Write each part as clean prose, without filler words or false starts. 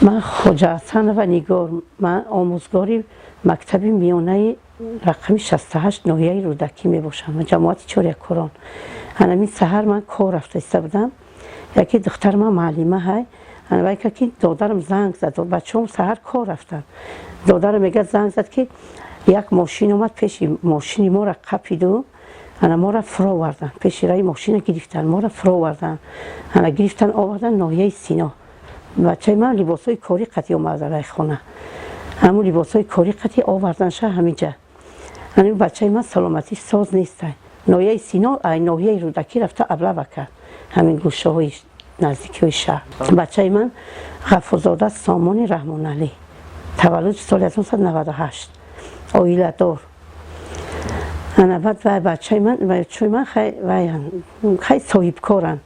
Ман Хоҷа Ҳасанова Нигор, ман омӯзгори мактаби миёнаи рақами 68 ноҳияи Рӯдакӣ мебошам, ҷамоати Чорякорон. Ҳанамин саҳар ман кор рафта иста будам. Яке духтар ман муаллима ҳай, вай ки додарам занг зад, бачаҳом саҳар кор рафтанд. Додарам мегӯяд, занг зад, ки як мошин омад, пеши мошини моро қапиду ана моро фуроварданд, пеши раи мошина гирифтанд, моро фуроварданд, ана гирифтанд, оварданд ноҳияи Сино. Бачаи ман либосҳои корӣ қатӣ омада райхона, ҳамун либосҳои корӣ қатӣ оварданша ҳаминҷа. Ҳамин бачаи ман саломатиш соз нестай. Ноҳияи Сино, ай ноҳияи Рӯдакӣ рафта облава кард ҳамин гӯшаҳои наздикиҳои шаҳр. Бачаи ман Ғафурзода Сомони Раҳмоналӣ, таваллуди соли 1998, оиладор. Ана баъд вай бачаи ман, бачаи ман хай соҳибкоранд,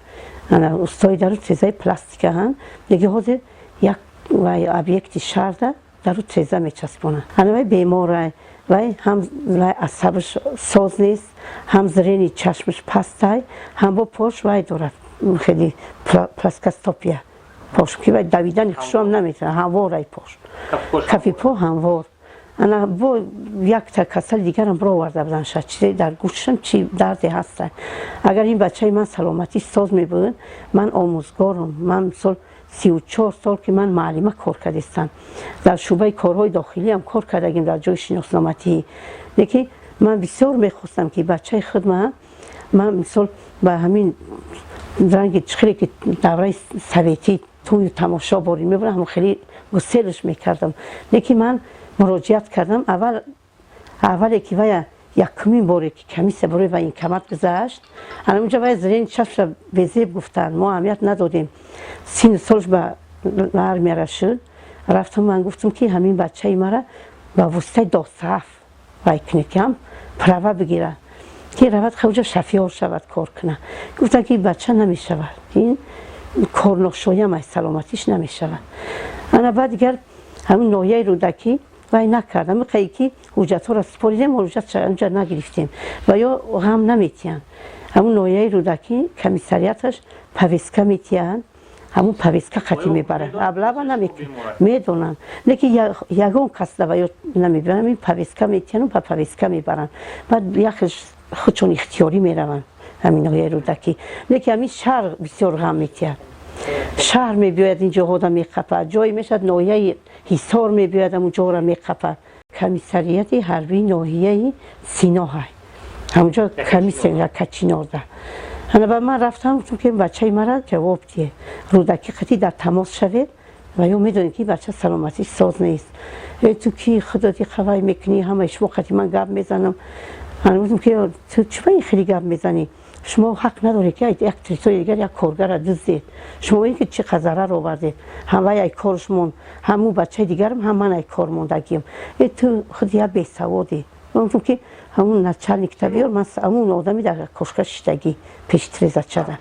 ана устои дару тезаи пластикаҳанд. Деги ҳозир як вай объекти шаҳрда дару теза мечаспонад. Ана вай беморай, вай ҳам вай асабаш соз нест, ҳам зрение чашмаш пастай, ҳам бо пош вай дорад, хеле плоскостопия пош, ки вай давидани хушром наметавонад, ҳамворай пош, кафи по ҳамвор. Ана бо якта касали дигарам бироварда буданд, чизе дар гӯшам чи дарде ҳаста. Агар ин бачаи ман саломатӣ соз мебуд, ман омӯзгорам, ман мисол 34 сол ки ман муаллима кор кардистам, дар шӯъбаи корҳои дохилиам кор кардагим, дар ҷои шиносноматӣ. Лекин ман бисёр мехостам, ки бачаи худ ман мисол ба ҳамин ранги чихеле ки давраи советӣ тӯю тамошо борин мебурам, ҳамон хеле гуселш мекардам. Лекин ман муроҷиат кардам. Аввал аввале ки вая якумин боре ки комиссия барои военкомат гузашт, ана унҷа вая зрение чашмша безеб гуфтанд, мо аҳамият надодем. Сину солш ба армияра шуд, рафтам, ман гуфтам, ки ҳамин бачаи мара ба воситаи ДОСААФ вай кунед, ки ҳам права бигирад, ки равад хавҷа шофёр шавад, кор кунад. Гуфтанд, ки бача намешавад, ин корношоям ай, саломатиш намешавад. Ана баъд дигар ҳамин ноҳияи Рӯдакӣ вай накард. Ҳамиқае ки ҳуҷҷатҳоро супоридем, ҳуҷҷат нагирифтем ва ё ғам наметиҳанд. Ҳамун ноҳияи Рӯдакӣ комиссариаташ повестка метиҳанд, ҳамун повестка қатӣ мебаранд, облава намекунанд, медонанд, лекин ягон кас ва ё намебаранд. Ҳамин повестка метиҳанд, ба повестка мебаранд, баъд яхеш худшон ихтиёрӣ мераванд ҳамин ноҳияи Рӯдакӣ. Лекин ҳамин шаҳр бисёр ғам метиҳад. Шаҳр мебиёяд, ин ҷоҳода меқапад, ҷое мешавад, ноҳияи Ҳисор мебиёяд, ҳамун ҷоро меқапад. Комиссарияти ҳарбии ноҳияи Сино ҳай, ҳамунҷо комиссия Качинорда. Ана ба ман рафтам, гуфтам, ки бачаи мара ҷавоб диҳед, Рӯдакӣ қатӣ дар тамос шавед ва ё медонед, ки бача саломатиш соз нест. Э, ту ки худоти қавай мекунӣ, ҳамаи шумо қатӣ ман гап мезанам. Ана гуфтам, ки ту чӣ ин хеле гап мезанӣ? Шумо ҳақ надоред, ки як территория дигар як коргара дуздед. Шумо ин ки чӣ қадр зарар овардед, ҳам вай ай корш монд, ҳамун бачаи дигарам, ҳам ман ай кор мондагиам. Э, ту худ як бесаводӣ. Гуфтам, ки ҳамун начальникта биёр, ман ҳамун одами дар кошка шиштагӣ пеши трезачада,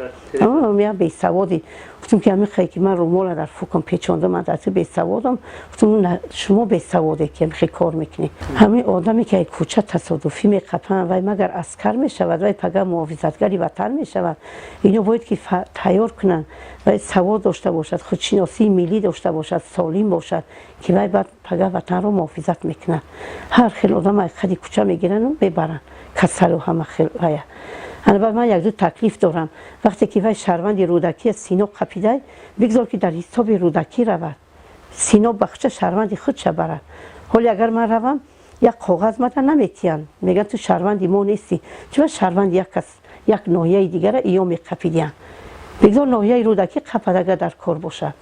я бесаводӣ. Гуфтам, ки ҳамин ки ман румола дар фукам печондам, ман дар ту бесаводам. Гуфтам, шумо бесаводе, ки ҳамихе кор мекунед. Ҳамин одаме ки ай кӯча тасодуфӣ меқапанд, вай магар аскар мешавад? Вай пага муҳофизатгари ватан мешавад. Ино бояд ки тайёр кунанд, вай савод дошта бошад, худшиносии миллӣ дошта бошад, солим бошад, ки вай баъд пага ватанро муҳофизат мекунад. Ҳар хел одам ай қади кӯча мегирану мебаранд, касалу ҳама хел вая. Ана баъд ман якду таклиф дорам. Вақте ки вай шаҳрванди Рӯдакӣ, Сино қапидай, бигзор, ки дар ҳисоби Рӯдакӣ равад, Сино бахча шаҳрванди худша барад. Ҳоли агар ман равам, як коғаз мада наметиҳанд, мегӯянд, ту шаҳрванди мо нестӣ. Чиба шаҳрванди як кас, як ноҳияи дигара иё меқапидиҳанд? Бигзор ноҳияи Рӯдакӣ қапад, агар дар кор бошад.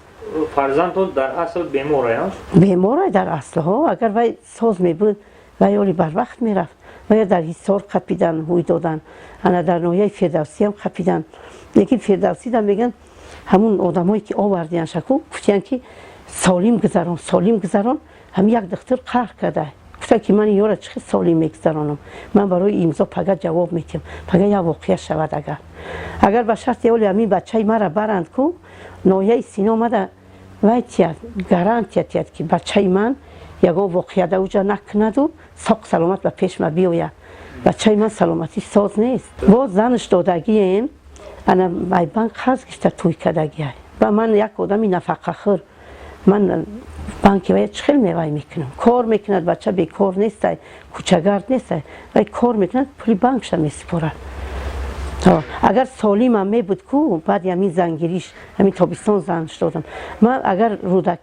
Фарзандтон дар асл беморай? Беморай дар аслҳо. Агар вай соз мебуд, вай оли барвақт мерафт. Вая дар Ҳисор қапидан, ҳуй додан, ана дар ноҳияи Фирдавсиам қапидан. Лекин Фирдавсида мегӯянд, ҳамун одамое ки овардиян шаку, гуфтиянд, ки солим гузарон, солим гузарон. Ҳамин як духтур қаҳр карда, гуфта, ки ман ёра чӣ хел солим мегузаронам? Ман барои имзо пага ҷавоб метиҳам, пага як воқеа шавад. Агар ба шарти оли ҳамин бачаи мара баранд ку ноҳияи Сино омада, вай тиҳад, гарантия тиҳад, ки бачаи ман ягон воқеа дар уҷа накунаду соқ саломат ба пешма биёяд. Бачаи ман саломатӣ соз нест. Боз занаш додагием, ана ай банк қарз гирифта, тӯй кардагиай. Ба ман як одами нафақахӯр. Ман банки вая чӣ хел мевай мекунам? Кор мекунад бача, бекор нестай, кӯчагард нестай, вай кор мекунад, пули банкша месупорад. Агар солимам мебуд ку, баъди ҳамин зангириш, ҳамин тобистон занш додам ман, агар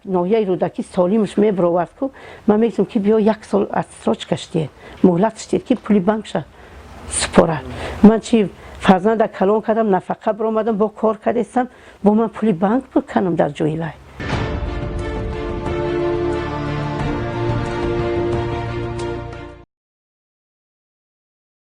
ноҳияи Рӯдакӣ солимаш мебировард ку, ман мегуфтам, ки биё, як сол отсрочкаш диҳед, муҳлатш диҳед, ки пули банкша супорад. Ман чи фарзанда калон кардам, нафақа биромадам, бо кор кардестам, бо ман пули банк биканам дар ҷои вай.